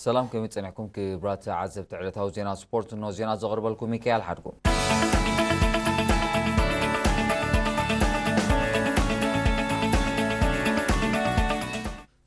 ሰላም፣ ከመይ ጸኒሕኩም ክቡራት ተዓዘብቲ ዕለታዊ ዜና ስፖርት? እነሆ ዜና ዘቕርበልኩም ሚካኤል ሓድጉ።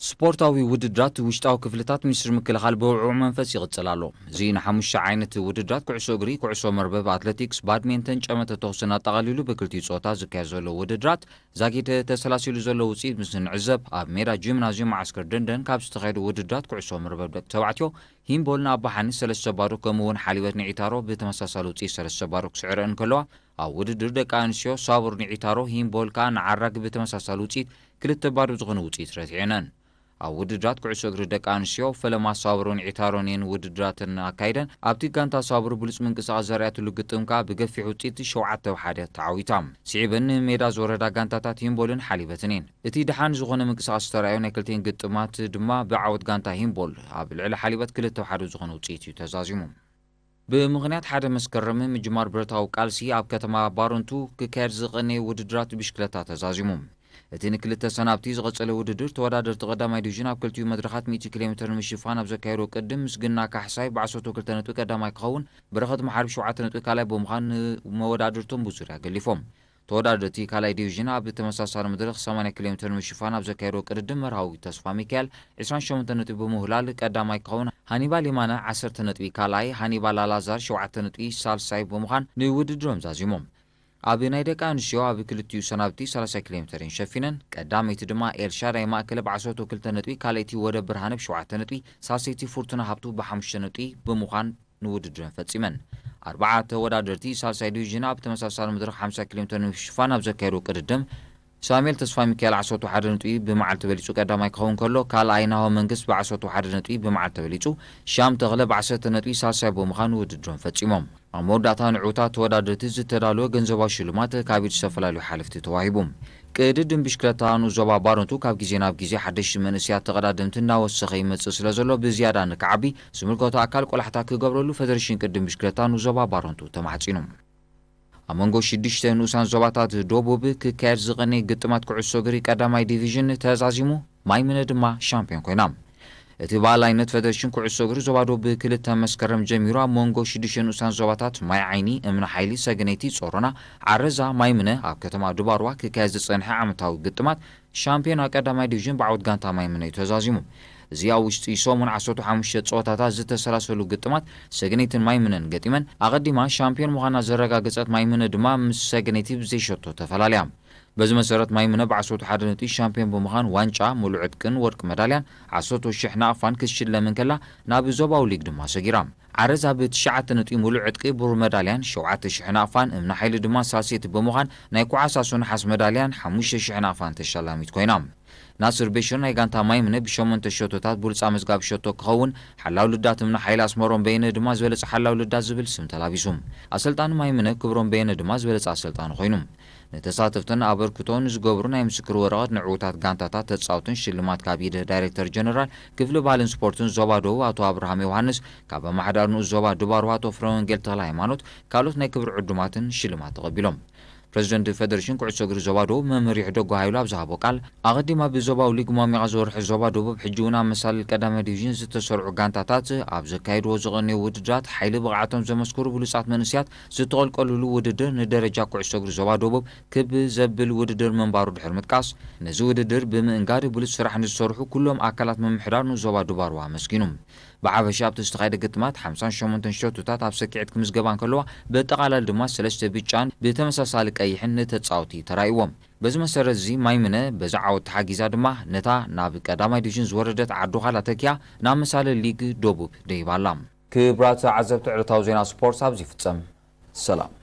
ስፖርታዊ ውድድራት ውሽጣዊ ክፍልታት ሚኒስትሪ ምክልኻል ብውዕዉዕ መንፈስ ይቕጽል ኣሎ። እዚ ንሓሙሽተ ዓይነት ውድድራት ኩዕሶ እግሪ፣ ኩዕሶ መርበብ፣ ኣትሌቲክስ፣ ባድሜንተን፣ ጨመተ ተኹስን ኣጠቓሊሉ ብክልቲኡ ጾታ ዝካየድ ዘሎ ውድድራት ዛጊድ ተሰላሲሉ ዘሎ ውጽኢት ምስ ንዕዘብ፣ ኣብ ሜዳ ጂምናዝዩም መዓስከር ደንደን ካብ ዝተኻየዱ ውድድራት ኩዕሶ መርበብ ደቂ ተባዕትዮ ሂምቦል ንኣባሓኒ ሰለስተ ባዶ ከምኡ እውን ሓሊበት ንዒታሮ ብተመሳሳሊ ውጽኢት ሰለስተ ባዶ ክስዕረን ከለዋ፣ ኣብ ውድድር ደቂ ኣንስትዮ ሳቡር ንዒታሮ ሂምቦል ከኣ ንዓራግ ብተመሳሳሊ ውጽኢት ክልተ ባዶ ዝኾነ ውጽኢት ረቲዐነን። ኣብ ውድድራት ኩዕሶ እግሪ ደቂ ኣንስትዮ ፈለማ ሳቡርን ዒታሮን እየን ውድድራተን ኣካይደን። ኣብቲ ጋንታ ሳቡር ብሉጽ ምንቅስቓስ ዘርኣየትሉ ግጥም ከኣ ብገፊሕ ውጽኢት ሸውዓተ ብ ሓደ ተዓዊታ። ስዒበን ንሜዳ ዝወረዳ ጋንታታት ሂምቦልን ሓሊበትን እየን። እቲ ደሓን ዝኾነ ምንቅስቓስ ዝተራእዮ ናይ ክልቲኤን ግጥማት ድማ ብዓወት ጋንታ ሂምቦል ኣብ ልዕሊ ሓሊበት ክልተ ብ ሓደ ዝኾነ ውጽኢት እዩ ተዛዚሙ። ብምኽንያት ሓደ መስከረም ምጅማር ብረታዊ ቃልሲ ኣብ ከተማ ባረንቱ ክካየድ ዝቐነየ ውድድራት ብሽክለታ ተዛዚሙ። እቲ ንክልተ ሰናብቲ ዝቐጸለ ውድድር ተወዳደርቲ ቀዳማይ ዲቪዥን ኣብ ክልቲኡ መድረኻት ሚእቲ ኪሎ ሜትር ንምሽፋን ኣብ ዘካየዶ ቅድም ምስግና ካሕሳይ ብዓሰርተ ክልተ ነጥቢ ቀዳማይ ክኸውን፣ በረኸት መሓሪ ብሸውዓተ ነጥቢ ካልኣይ ብምዃን ንመወዳድርቶም ብዙርያ ገሊፎም። ተወዳደርቲ ካልኣይ ዲቪዥን ኣብ ተመሳሳሊ መድረኽ ሰማንያ ኪሎ ሜትር ንምሽፋን ኣብ ዘካየዶ ቅድድም መርሃዊ ተስፋ ሚካኤል ዕስራን ሸሞንተን ነጥቢ ብምውህላል ቀዳማይ ክኸውን፣ ሃኒባል የማነ ዓሰርተ ነጥቢ ካልኣይ፣ ሃኒባል ኣላዛር ሸውዓተ ነጥቢ ሳልሳይ ብምዃን ንውድድሮም ዛዚሞም። ኣብ ናይ ደቂ ኣንስትዮ ኣብ ክልቲኡ ሰናብቲ ሰላሳ ኪሎ ሜትር እየን ሸፊነን። ቀዳመይቲ ድማ ኤልሻዳይ ማእከለ ብዓሰርተ ክልተ ነጥቢ፣ ካልኣይቲ ወደ ብርሃነ ብሸውዓተ ነጥቢ፣ ሳልሰይቲ ፍርቱና ሃብቱ ብሓሙሽተ ነጥቢ ብምዃን ንውድድረን ፈጺመን። ኣርባዓ ተወዳደርቲ ሳልሳይ ዲቪዥን ኣብ ተመሳሳሊ መድረኽ ሓምሳ ኪሎ ሜትር ንምሽፋን ኣብ ዘካየዱ ቅድድም፣ ሳሙኤል ተስፋ ሚካኤል ዓሰርተ ሓደ ነጥቢ ብመዓልቲ በሊጹ ቀዳማይ ክኸውን ከሎ፣ ካልኣይ ናሆ መንግስት ብዓሰርተ ሓደ ነጥቢ ብመዓልቲ በሊጹ፣ ሻም ተኽለ ብዓሰርተ ነጥቢ ሳልሳይ ብምዃን ውድድሮም ፈጺሞም። ኣብ መወዳእታ ንዕዉታት ተወዳደርቲ ዝተዳለወ ገንዘባዊ ሽልማት ካብ ኢድ ዝተፈላለዩ ሓለፍቲ ተዋሂቡ። ቅድድም ብሽክለታ ንዞባ ባረንቱ ካብ ግዜ ናብ ግዜ ሓደሽቲ መንእሰያት ተቐዳደምቲ እናወሰኸ ይመጽእ ስለ ዘሎ ብዝያዳ ንክዓቢ ዝምልከቶ ኣካል ቆላሕታ ክገብረሉ ፌደሬሽን ቅድድም ብሽክለታ ንዞባ ባረንቱ ተማሕጺኑ። ኣብ መንጎ ሽዱሽተ ንኡሳን ዞባታት ደቡብ ክካየድ ዝቐነየ ግጥማት ኩዕሶ እግሪ ቀዳማይ ዲቪዥን ተዛዚሙ፣ ማይምነ ድማ ሻምፒዮን ኮይና። እቲ ብኣላይነት ፌደሬሽን ኩዕሶ እግሪ ዞባ ደቡብ ብክልተ መስከረም ጀሚሩ ኣብ መንጎ ሽዱሽተ ንኡሳን ዞባታት ማይ ዓይኒ፣ እምኒ ሓይሊ፣ ሰገነይቲ፣ ጾሮና፣ ዓረዛ፣ ማይምነ ኣብ ከተማ ድባርዋ ክካየድ ዝጸንሐ ዓመታዊ ግጥማት ሻምፒዮና ቀዳማይ ዲቪዥን ብዓወት ጋንታ ማይምነ እዩ ተዛዚሙ። እዚ ኣብ ውሽጢ ሰሙን ዓሰርተ ሓሙሽተ ጸወታታት ዝተሰላሰሉ ግጥማት ሰገነይትን ማይምነን ገጢመን፣ ኣቐዲማ ሻምፒዮን ምዃና ዘረጋገጸት ማይምነ ድማ ምስ ሰገነይቲ ብዘይሸቶ ተፈላለያ። በዚ መሰረት ማይምነ ብዓሰርተ ሓደ ነጥቢ ሻምፒዮን ብምዃን ዋንጫ፣ ሙሉእ ዕጥቅን ወርቂ መዳልያን ዓሰርተ ሽሕ ናቕፋን ክትሽለም እንከላ፣ ናብ ዞባዊ ሊግ ድማ ሰጊራ። ዓረዛ ብትሽዓተ ነጥቢ ሙሉእ ዕጥቂ ብሩር መዳልያን ሸውዓተ ሽሕ ናቕፋን፣ እምኒ ሓይሊ ድማ ሳልሰይቲ ብምዃን ናይ ኳዕሳሶ ነሓስ መዳልያን ሓሙሽተ ሽሕ ናቕፋን ተሸላሚት ኮይና። ናስር ቤሽር ናይ ጋንታ ማይምነ ብሸሞንተ ሸቶታት ብሉጽ ኣመዝጋቢ ሸቶ ክኸውን፣ ሓላው ልዳት እምኒ ሓይሊ ኣስመሮም በየነ ድማ ዝበለጸ ሓላው ልዳት ዝብል ስም ተላቢሱ። ኣሰልጣኒ ማይምነ ክብሮም በየነ ድማ ዝበለጸ ኣሰልጣኒ ኮይኑ። ንተሳተፍትን ኣበርክቶ ንዝገብሩ ናይ ምስክር ወረቐት ንዕዉታት ጋንታታት ተጻወትን ሽልማት ካብ ኢድ ዳይሬክተር ጀነራል ክፍሊ ባህልን ስፖርትን ዞባ ደቡብ ኣቶ ኣብርሃም ዮሃንስ፣ ካብ ኣመሓዳሪ ንኡስ ዞባ ድባርዋ ኣቶ ፍረወንጌል ተኽለ ሃይማኖት፣ ካልኦት ናይ ክብሪ ዕዱማትን ሽልማት ተቐቢሎም። ፕሬዚደንት ፌደሬሽን ኩዕሶ እግሪ ዞባ ደቡብ መምህር ይሕደጎ ሃይሉ ኣብ ዝሃቦ ቃል፣ ኣቐዲማ ብዞባዊ ሊግ ሞሚቓ ዝወርሒ ዞባ ደቡብ ሕጂ እውን ኣብ መሳልል ቀዳማይ ዲቪዥን ዝተሰርዑ ጋንታታት ኣብ ዘካየድዎ ዝቐነዩ ውድድራት ሓይሊ ብቕዓቶም ዘመስክሩ ብሉጻት መንእሰያት ዝተቐልቀሉሉ ውድድር ንደረጃ ኩዕሶ እግሪ ዞባ ደቡብ ክብ ዘብል ውድድር ምንባሩ ድሕሪ ምጥቃስ፣ ነዚ ውድድር ብምእንጋድ ብሉጽ ስራሕ ንዝሰርሑ ኩሎም ኣካላት ምምሕዳር ንዞባ ድባርዋ ኣመስጊኑ። ብሓፈሻ ኣብቲ ዝተኻየደ ግጥማት ሓምሳን ሸሞንተን ሸቶታት ኣብ ሰኪዐት ክምዝገባ እንከለዋ፣ በጠቓላሊ ድማ ሰለስተ ብጫን ብተመሳሳሊ ቀይሕን ንተጻወቲ ተራእይዎም። በዚ መሰረት እዚ ማይምነ በዚ ዓወት ተሓጊዛ ድማ ነታ ናብ ቀዳማይ ዲቪዥን ዝወረደት ዓዲ ዃላ ተኪያ ናብ መሳለ ሊግ ደቡብ ደይባላ። ክቡራት ዓዘብቲ ዕለታዊ ዜና ስፖርት ኣብዚ ይፍጸም። ሰላም።